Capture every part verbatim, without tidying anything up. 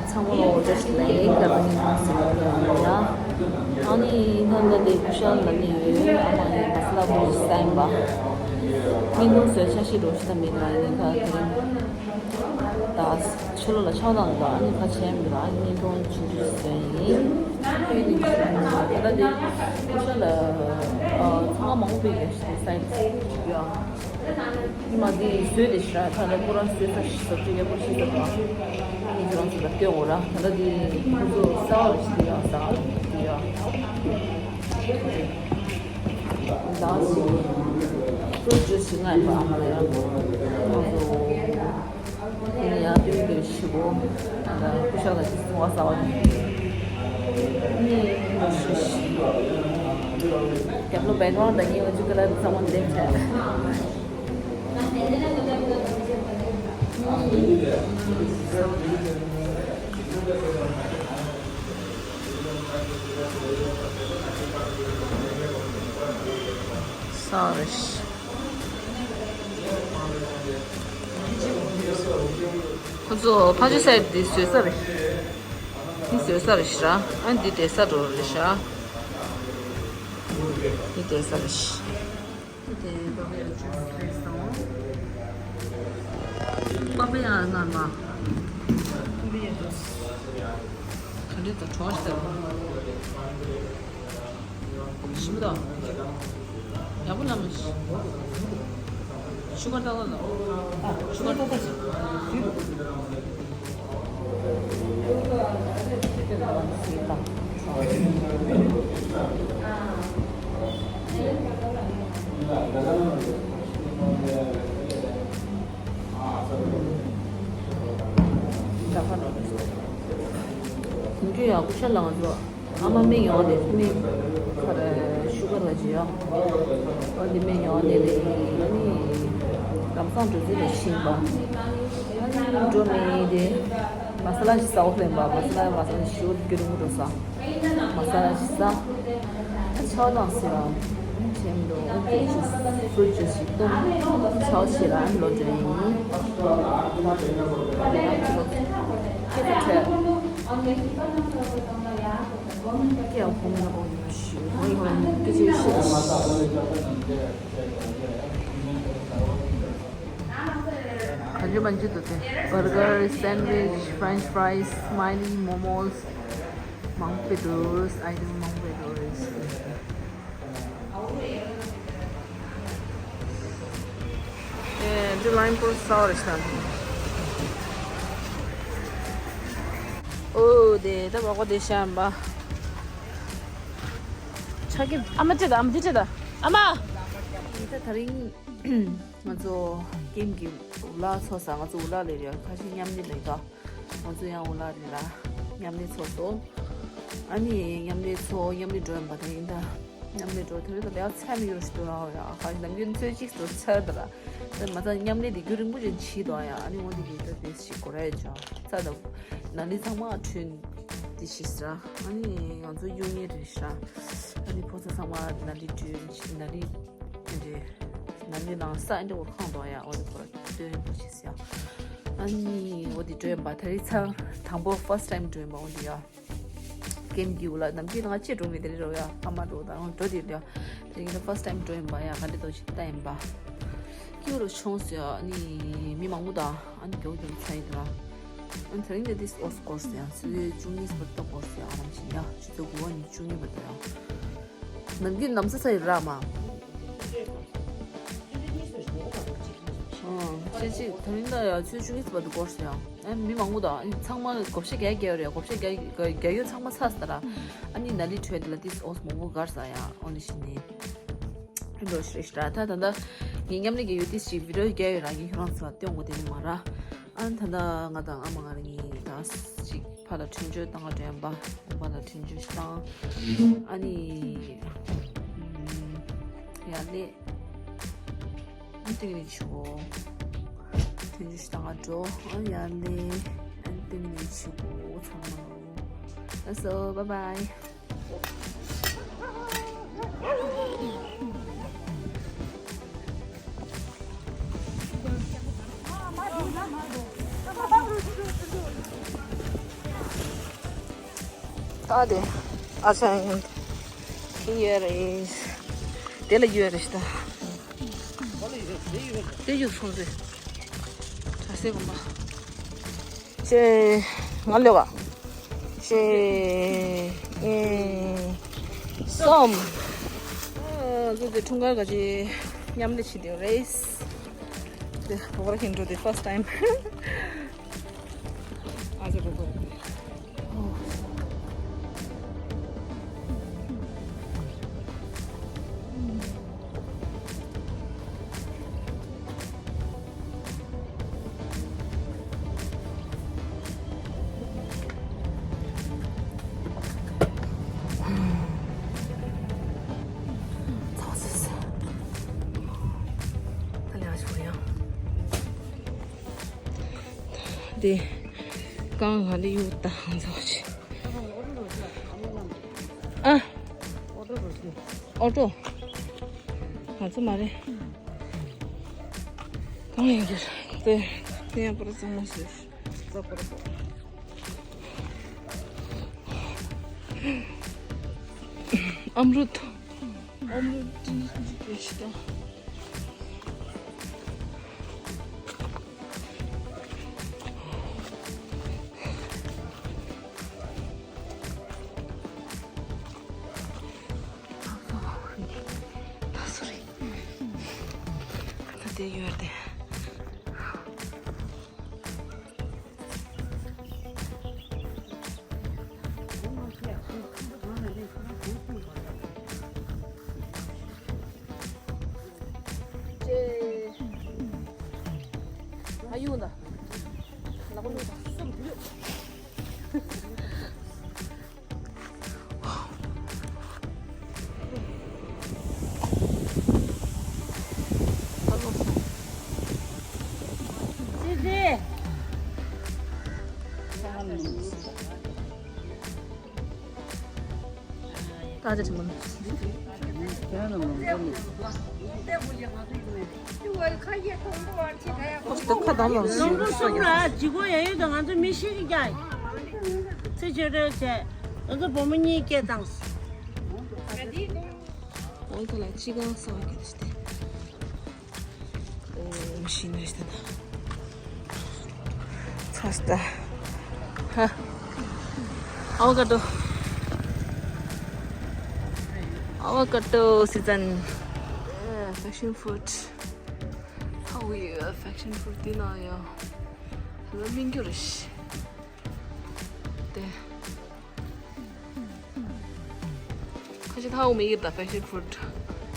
ཚང་མ་ལ་འོ་བཀྲ་ཤིས་བདེ་ལེགས། ད་ལྟ་ངས་ཁོང་ཟེར་བ་ཡིན་ཡ། ཨ་ནི་ད་ལྟ་དེ་ཀུ་ཤལ་ལ་ནི་ཡོད། ཨ་མ་ཡིན་མ་སི་ལ་བུ་ས་ཡིན་པ། བརྙན་ཐུང་བཟོས་འཆར་གཞི་འགྲོ་ཤི་ད་མེད་ལ་ཡིན་ཁ་དེ་རིང་། ད་ཕྱི་ལོགས་ལ་ཆགས་སྡང་འདུག་ཨ་ནི་ཁ་བྱས་མི་འདུག་ཨ་ནི་བརྙན་ཐུང་ཆུང་ཆུང་བཟོས་ཡིན། ད་ལྟ་དེ་ཀུ་ཤལ་ལ་ཚང་མ་མང་པོ་ཕེབས་ཡོད་ཤི་ས་ཡིན་ཡ། ཉི་མ་འདི་བཟོས་ཏེ་ཤི་ར་ད་ལྟ་ཁོ་རང་བཟོས་ས་ཞིག་བཟོ་བཅོས་ཡག་པོ་ཞིག་བཟོ་དང་། ཨ་ནི་ཁྱོད་རང་ཚོ་ལ་སྟོན་འོ་ར། ད་ལྟ་འདི་ཁོ་ཚོ་གསར་བ་ཞིག་ཡོད་ས་འདི་ཡོད། ད་ཞིག་ཁོ་ཚོ་ཞིག་ང་ཡང་ཨ་མ་ལ་ཡང་ཁོ་ཚོ། དེ་ནས་ཡང་སྟོན་གྱི་ཞི་བོ། ད་ལྟ་སྐུ་ཞབས་ལ་ཅི་གསུང་བ་ཟ་བ་ནི། ནི་རྒྱབ་ལོ་བེག་གྷ་རའུན་ཌི་དང་ཉེ་བ་ཅིག་ག་ལ་ཚང་མ་འདེམས་བྱས། སོ་རི། ཁོ་ཚོ་ཕ་ཆུ་སའིཌ་འདི་བཟོས་ས་རེད། འདི་བཟོས་ས་རེད་ཤག་ཨ་འདི་བསྡད་ས་འགྲོ་རེད་ཤག་འདི་བསྡད་ས་རེད་ཤག་འདི་བསྡད་པ་ཡ་ཅུ་རེད་སོང་། པ་པ་ཡ་ནར་མ། པ་པ་ཡ་ཅུས། ག་འདྲ་དང་གྲོགས་ཤིག་ལྟ་བུ། ཞིམ་པོ་དང་། ཡག་པོ་ལ་མ་ཤི། ཤུ་གར་ཏག་ཏག་དང་། ཤུ་གར་ཏག་ཏག་ཞིག་ད་ཁ་ནོར་ཞིག་ད་ཁྱོད་ཡག་པོ་ཤ་ལངས་ཚོ། ཨ་མ་མི་ཡོང་དེ་མི་ཁར་ཤུ་གར་བ་ཅི་ཡོད། ཨོ་དེ་མི་ཡོང་དེ་ལས་ཨ་ནི་ལམ་སང་འགྲོ་ཚུལ་ལ་ཕྱིན་པ། ཨ་ནི་འགྲོ་མི་དེ་མ་ས་ལ་ཞིག་ཟ་འོ་ལེན་པ། མ་ས་ལ་མ་ས་ལ་ཞིག་འོ་རྒྱུ་རིང་པོ་འགྲོ་ས། མ་ས་ལ་ཞིག་ཟ། ཨ་ཆའོ་དང་ཟེར་བ་ཆེན་པོ་འགྲོ། ཨ་ཅི་ཞིག་ཧྥུ་རུ་ཊི་ཇུས་ཞིག་བཏུང་། ཆའོ་ཞིག་ལ་ལོ་འགྲོ་ཡིན། ཁྱེད་ཚོ་ཁྲོད། ཀྱེ་ཡང་ཕོ་མོ་ལ་ཨོ་ཡོད་ཞུ། ཨོ་ཡོད་ཀྱེ་ཅེ་ཤི། ག་ཅི་མ་ཅི་འདུག་སྟེ། བར་གར། སན་ཝིཆ། ཕྲེན་ཆི་ཕ་རའི་སི། སྨའི་ལི། མོ་མོས། མང་པོ་འདུག་ཨའི་ཊེམ་མང་པོ་འདུག་ཨེ་འདི་ལ་ཡིན་པོ་སའོ་རེ་ཤ། ཨོ་དེ་ད་བ་གོ་དེ་ཤ་ཡིན་པ། ཆ་གི་ཨ་མ་ཅི་ད་ཨ་མ་འདི་ཅི་ད་ཨ་མ། ད་དེ་རིང་ང་ཚོ་ཀེམ་གི་འུ་ལག་ཚོ་ས། ང་ཚོ་འུ་ལག་ལས་རེད། ཁ་ཤས་མཉམ་ལས་ལས་ཀ་ང་ཚོ་ཡང་འུ་ལག་རེད་ལ། མཉམ་ལས་ཚོགས་སོ། ཨ་ནི་མཉམ་ལས་ཚོགས། མཉམ་ལས་འགྲོ་ཡིན་པ་དེ་ཡིན་ད། མཉམ་ལས་འགྲོ་དེ་རིང་ད་ལས་ཚད་མི་ཡོད་ཞིག་འདུག་ཨ། ཡ་ཁ་ནམ་རྒྱུན་ཚོད་ཅིག་འགྲོ་ཚར་ད་ལ། ད་མ་ཚད་མཉམ་ལས་དེ་རྒྱུན་རིང་པོ་ཅིག་བྱེད་དོ་ཡ། ཨ་ནི་འོ་དེ་གི་ད་དེ་ཞིག་གོ་ར་ཡ་ཅོ་ཚ་ད། ན་ནི་ཚང་མ་ཁྲོན་དེ་ཞིག་ཟ། ཨ་ནི་ང་ཚོ་གཡུག་ཉེ་རེད་ཤ། ཨ་ནི་ཕོ་ཚ་ཚང་མ་ན་ནི་ཁྲོན་ན་ནི། ཨེ་འདྲེ། ན་ནི་ནང་ས་ཨེ་འདྲེ་འོ་ཁང་དོ་ཡ། འོ་དེ་ཁོ་ར་སྟོན་པོ་ཆེ་སི་ཡ། ཨ་ནི་འོ་དེ་འགྲོ་ཡིན་པ་དེ་རིང་ཚ་དང་པོ་ཕར་སི་ཊི་ཊའིམ་འགྲོ་ཡིན་པ་འོ་དེ་ཡ། ཀེམ་གི་འུ་ལག་ནམ་རྒྱུན་ང་ཅི་འགྲོ་མི་དེ་རེད་རོ་ཡ། ཨ་མ་འགྲོ་དང་འགྲོ་དེ་རེད་ཡ། དེ་རིང་ད་ཕར་སི་ཊི་ཊའིམ་འགྲོ་ཡིན་པ་ཡ། ག་འདྲེ་དོ་ཞིག་ལྟ་ཡིན་པ། ཀྱུ་རུ་ཆུང་སི་ཡ། ཨ་ནི་མི་མང་པོ་དང་ཨ་ནི་མགྱོགས་མགྱོགས་ཚ་ཡིན་དེ་ར། ཨ་ནི་དེ་རིང་ད་དེ་སི་ཨོ་སི་སྐོར་སི་ཡ། སི་ཡོད་བཅུ་གཉིས་པ་ཏོ་སྐོར་སི་ཡ། ཨ་རམ་ཞིག་ཡ། ཆུ་ཚོད་དགུ་པ་ནས་བཅུ་གཉིས་པ་ཏོ་ཡ། ནམ་རྒྱུན་ནམ་ས་ས་ཡི་ར་མ། ཨང་། ཅི་ཅི་དེ་རིང་ད་ཡ་ཆུ་ཆུ་གི་ཚོད་པ་དུ་སྐོར་སོང་ཡ། ཨ་མི་མང་པོ་དང་ཨ་ནི་ཚང་མ་བགོ་བཤའ་རྒྱག་རྒྱག་རེད། བགོ་བཤའ་རྒྱག་རྒྱག་རྒྱག་ཡོད་ཚང་མ་ཚ་ས་ར། ཨ་ནི་ན་ལི་ཁྲོད་དེ་ལ་ཏིས་ཨོས་མང་པོ་གར་ས་ཡ། ཨོ་ནི་ཤི་ནི་ཨ་འགྲོ་ཤི་རེ་ཤི་ར། ད་ད་ད་ངའི་མཉམ་ལས་རྒྱག་ཡོད་ཏིས་ཅིག་བི་ཌིའོ་རྒྱག་ཡོད་ར། ངས་ཁྱོད་རང་ཚོ་ལ་སྟོན་དགོས་དེ་ནི་མ་ར། ཨ་ནི་ད་ལྟ་ང་དང་ཨ་མ་ང་རང་གཉིས་ད་ཅིག་ཕར་ལ་ཐོན་བྱོས་བཏང་ག་འགྲོ་ཡིན་པ། ཕར་ལ་ཐོན་བྱོས་ཤིག་བཏང་། ཨ་ནི་ཡར་ལས་ཨ་ཏིང་ནི་ཆུ་བོ། ཐོན་བྱོས་ཤིག་བཏང་ག་འགྲོ། ཨ་ཡར་ལས་ཨ་ཏིང་ནི་ཆུ་བོ་ཚང་མ། That's all. Bye bye. ཨ་དེ། ཨ་ཅག་ཡིན། དེ་ཡོད་རེད། དེ་ལ་ཡོད་རེད་ཤི་ད། དེ་ཡོད་སོང་ཟེར། གྲྭ་སའི་དགོན་པ། ཅེ། ང་ལོས་ག་ཅེ། ཨེ། སོམ། ཨ་ཙི་དེ་འཁྲུངས་སྐར་ག་ཅི་མཉམ་ལས་བྱེད་དེ་རེད། དེ་བོ་ར་ཧིན་འགྲོ་དེ་first time། ཨ་ཙི་རུ་རུ། འདི་གང་ག་འདི་ཡོད་ད་ཧང་ཚ་བ་ཆེ། ཨ། ཨོ་ཏོ། ང་ཚོ་མ་རེད། གང་ཡིན་གྱི་རེད། དེ་དེ་ཡང་པོ་ར་གཙང་མ་ཟེར། ཨམ་རུ་ཐ། ཨམ་རུ་ཏི་ཏི་ཏི་ཏི། ད་སུ་རེད། ད་དེ་ཡོད་དེ། ཨ་ཡུ་ན། ལ་ཁོ་ལུ་ད་སུམ་ལུ། ད་ཅི་ཆེན་པོ་ནི། ད་ཁ་དམ་ལ། ལུང་པ་གསུམ་ལ་ལྗིད་ཁོག་ཡ་ཡོད་དང་ང་ཚོ་མི་ཤི་གི་རྒྱ། ཚེ་ཆོས་སྒྲོན་བྱས། ང་ཚོ་བུ་མོ་གཉིས་སྐད་བཏང་སོང་། འོ་ད་ལ་ཅི་གང་ས་བ་སྐད་ཤི་སྟེ། ཨོ་ཤི་ན་ཤི་ད། ཚ་སྟ། ཧ། ཨ་བ་ཀ་ཏོ། ཨ་བ་ཀ་ཏོ་སི་ཛན། ཨ། passion fruit། ཧ་ཝི་ཨ། passion fruit འདི་ན་ཡ། ལ་མིན་གྱུར་ཤི། དེ། ཁ་ཤས་ཐའོ་མི་ཡིར་ད་passion fruit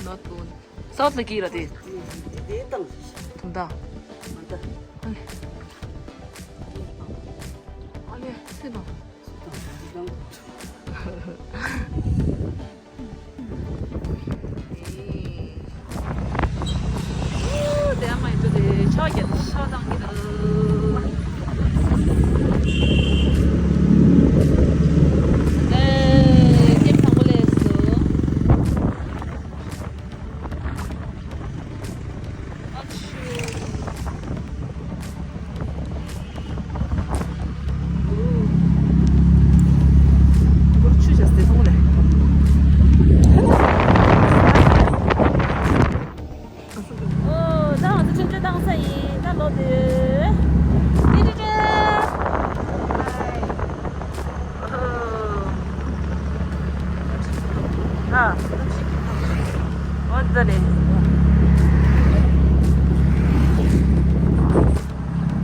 not one། སའུཐ་ལ་ཀི་ར་དེ། དེ་དང་། དུང་ད། མ་ད། ཨ་ལེ། ཨ་ལེ་སེ་དང་། དེ་ཨ་མ་ཡིན་དུ་དེ་ཕྱོགས་རྒྱ་ཕྱོགས་བཏང་གི་འདུག་ཨེ། སྐྱེམས་དང་པོ་ལས་སུ། ཨ་ཆུ། ཨོ། ད་ང་ཚོ་ཆུང་ཆུང་བཏང་ས་ཡིན། ད་ལོ་དེ། ཏི་ཏི་ཏི། ཨ། ཨོ་ད་རེད།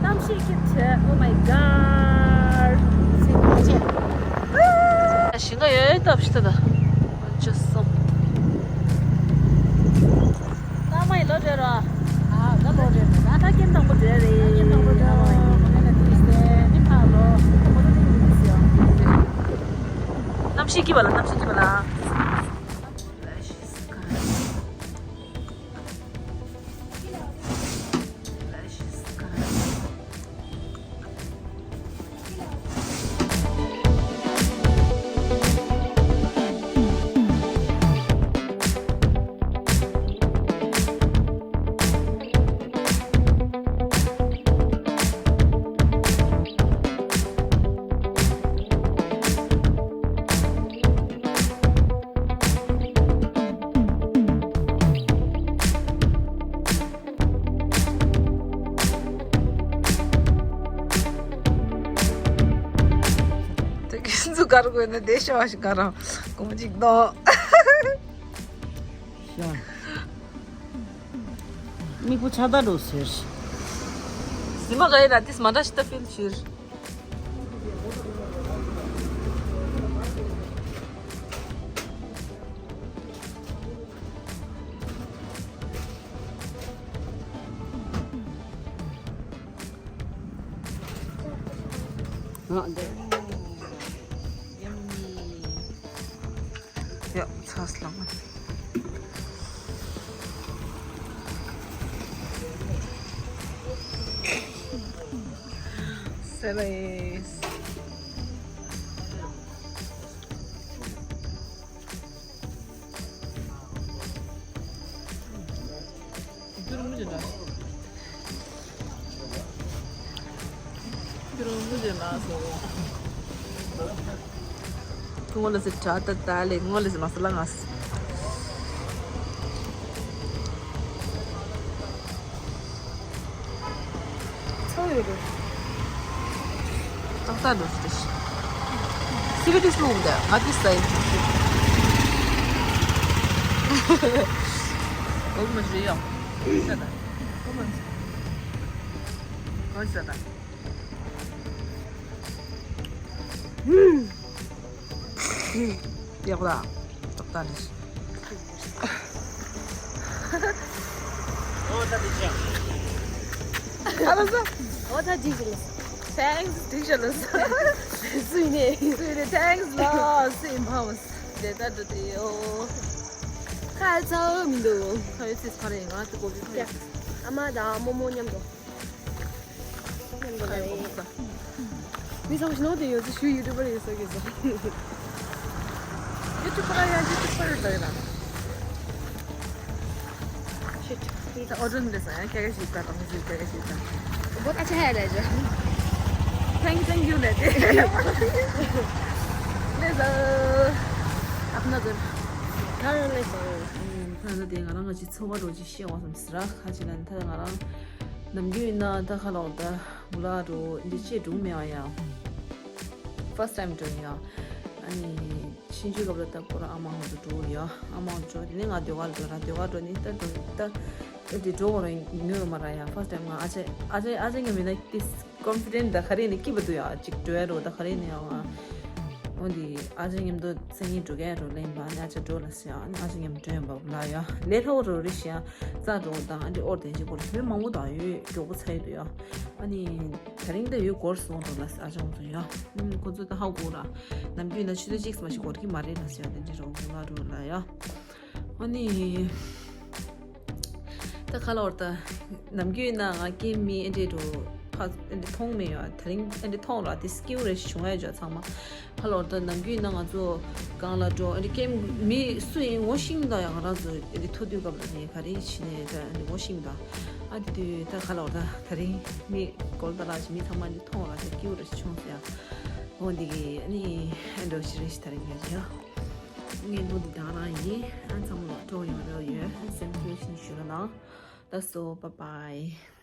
གནམ་གཤིས་ཀྱི་ཁྲོད། Oh my god། ཞིང་ཁ་ཡོད་སྟབས་ཤི་ད། ཅི་སོང་། ད་མ་ཡི་ལོ་རེད་རོ། ཨ། ད་ལོ་རེད་རེད། ད་ད་ཀྱེན་དང་པོ་རེད་རེད། ད་ཀྱེན་དང་པོ་རེད་རོ། ད་ཀྱེན་དང་པོ་རེད་རེད། ད་ཀྱེན་དང་པོ་རེད་རེད། གནམ་གཤིས་སྐྱིད་པ་ལ། གནམ་གཤིས་སྐྱིད་པ་ལ། ཁྱེད་ཚོ་ག་རེ་དགོས་ན་དེ་ཤོག་ཤིག་ག་རང་གོང་ཅིག་གནང་། ཤ། མིག་པོ་ཆག་ད་འགྲོ་ཟེར། ཟི་མ་ག་ཡེ་ན་ཏིས་མ་འདྲ་ཤི་ཏ་ཕིལ་ཕྱིར། ང་འདི། ཡ། ཚ་སླང་། སེ་ལེས། ངོ་ལ་སི་ཁྲ་ཏ་ཏ་ལེ་ངོ་ལ་སི་མ་སི་ལ་ངས། ཚ་ཡོད་རེད། ཏག་ཏག་འགྲོ་ཤི་ཏེ་ཤི། སི་བི་ཏི་སུ་འུག་ད་ང་ཏི་སའི། འུག་མ་ཤི་ཡོང་། ཤ་ད། འུག་མ་ཤི། འུག་ཤ་ད། ཡག་ལ། ཏག་ཏག་ནི། ཨ་ལ་ས། འོ་ད་འགྲིག་ལ། Thanks འགྲིག་ཤ་ལ་ས། སུས་ནས། སུས་ནས་thanks ལ་སུས་མ་བ་ས། དེ་ལྟར་འགྲོ་དེ་ཡོ། ཁ་ཚ་མི་འདུག་ཁ་ཡོད་ཚེ་ཕ་རེ་ང་ཚོ་གོ་བི་ཕ་རེ། ཨ་མ་དང་རྨོ་མོ་མཉམ་དུ། མི་ཚང་མ་ཞིག་ནང་དུ་ཡོད་ཚེ་ཞུ་ཡུ་ཊུ་བར་ཡོད་ས་གི་སོ། ཡུ་ཊུ་བར་ཡ་ཡུ་ཊུ་བར་ལ་ཡོད་ན། ཤིཊ། ད་ཨོ་ཌར་འདི་ས་ཡ་ཁྱེད་ཀ་ཞིག་ད་དང་ཞིག་ཁྱེད་ཀ་ཞིག་ད། བོད་ཨ་ཆ་ཧ་ལས་ཇ། Thank thank you ལས་དེ། ལས་ཟ། ཨ་ཕ་ན་ཟ། ད་ལས་ཟ། ད་ད་དེ་ང་རང་ང་ཅི་ཚོ་བ་རོ་ཅི་ཤེས་བ་སམ་སི་ར་ཁ་ཅི་ལན་ད་ང་རང་ནམ་རྒྱུན་ཡིན་ན་ད་ཁ་ལོག་ད། བུ་ལ་རོ་འདི་ཅེ་སྒྲུང་མེད་བ་ཡ། First time འགྲོ་ཡ། ཨ་ནི་ཕྱིན་ཆུ་སྐབས་ལ་ད་ཁོ་ར་ཨ་མ་ཧོ་ཏུ་འགྲོ་ཡ། ཨ་མ་ཧོ་ཏུ་འགྲོ་དེ་ནས་ང་ཟློས་གར་འགྲོ་ར་ཟློས་གར་འགྲོ་ནི་ད་འགྲོ་ད་འདི་འགྲོ་བ་ར་ཉོས་མ་ར་ཡ། First time ང་ཨ་ཅེ་ཨ་ཅེ་ཨ་ཅེ་ངས་མིན་ན་ཏིས་ཀོན་ཕི་ཌེན་ད་ག་རེ་ནི་སྐྱིད་པ་འདུག་ཡ། ཅིག་འགྲོ་ཡ་རོ་ད་ག་རེ་ནི་ཡ། འོ་འདི་ཨ་ཅེ་མཉམ་དུ་སང་ཉིན་འགྲོ་ག་ཡ་རོ་ལེན་པ་ནི་ཨ་ཅེ་འགྲོ་ལ་སི་ཡ། ཨ་ཅེ་མཉམ་འགྲོ་ཡ་འབབ་ལ་ཡ་ལས་སླ་བོ་རོ་རེ་ཤི་ཡ། རྩ་འགྲོ་དང་ཨ་འདི་ཨོར་དན་ཅིག་གོ་རེ་མི་མང་པོ་དང་ཡོད་མགྱོགས་པོ་ཚ་ཡོད་དུ་ཡ། ཨ་ནི། དེ་རིང་ད་ཡོད་སྐོར་སོང་འགྲོ་ལ་ཨ་ཅང་ཚོ་ཡ། ཁོ་ཚོ་ད་ཧ་གོ་ར། ནམ་རྒྱུན་ན་ཆུ་ཚོད་གཅིག་མ་ཞིག་འགོར་གི་མ་རེད་ལ་ཟེར་ཡ་དེ་འདྲ་རོ་གོ་ང་རོ་ལ་ཡ། ཨ་ནི། ད་ཁ་ལོར་ད། ནམ་རྒྱུན་ན་ང་སྐྱེ་མི་ཨེ་འདྲེ་རོ། ཕ་ཨེ་འདྲེ་མཐོང་མེད་ཡ། དེ་རིང་ཨེ་འདྲེ་མཐོང་ར་དེ་སྐྱིའུ་རེ་བྱུང་ཡ་ཇ་ཚང་མ། ཧ་ལོ་ད་ནམ་རྒྱུན་ན་ང་ཚོ་གང་ལ་འགྲོ་ཨེ་འདྲེ་ཀེམ་མི་སུ་ཡིན་ངོ་ཤེས་མི་འདུག་ཡ། ང་རང་ཚོ་ཨེ་འདྲེ་ཐུག་དུས་སྐབས་ལ་ནི་ག་རེ་བྱས་ནས་ད་ཨེ་འདྲེ་ངོ་ཤེས་མི་འདུག་ཨ་དེ་དུས་ད་ཧ་ལོ་ད་དེ་རིང་མི་གོལ་ད་ལ་ཞིག་མི་ཚང་མ་འདི་མཐོང་ལ་ད་སྐྱིའུ་རེ་བྱུང་ཟེར་ཡ། འོ་འདི་གི་ཨ་ནི་ཨེ་འདྲེ་ཞིག་རེ་ཞིག་དེ་རིང་ཡ་ཡ། ངའི་ལོ་འདི་ད་རང་ཡིན། ཨ་ཚང་མ་ལ་སྤྲོ་ཡོང་རེ་ཡོད། སེམས་ཁུར་ཞིག་ཞུ་ར་ན། ལགས་སོ། Bye bye།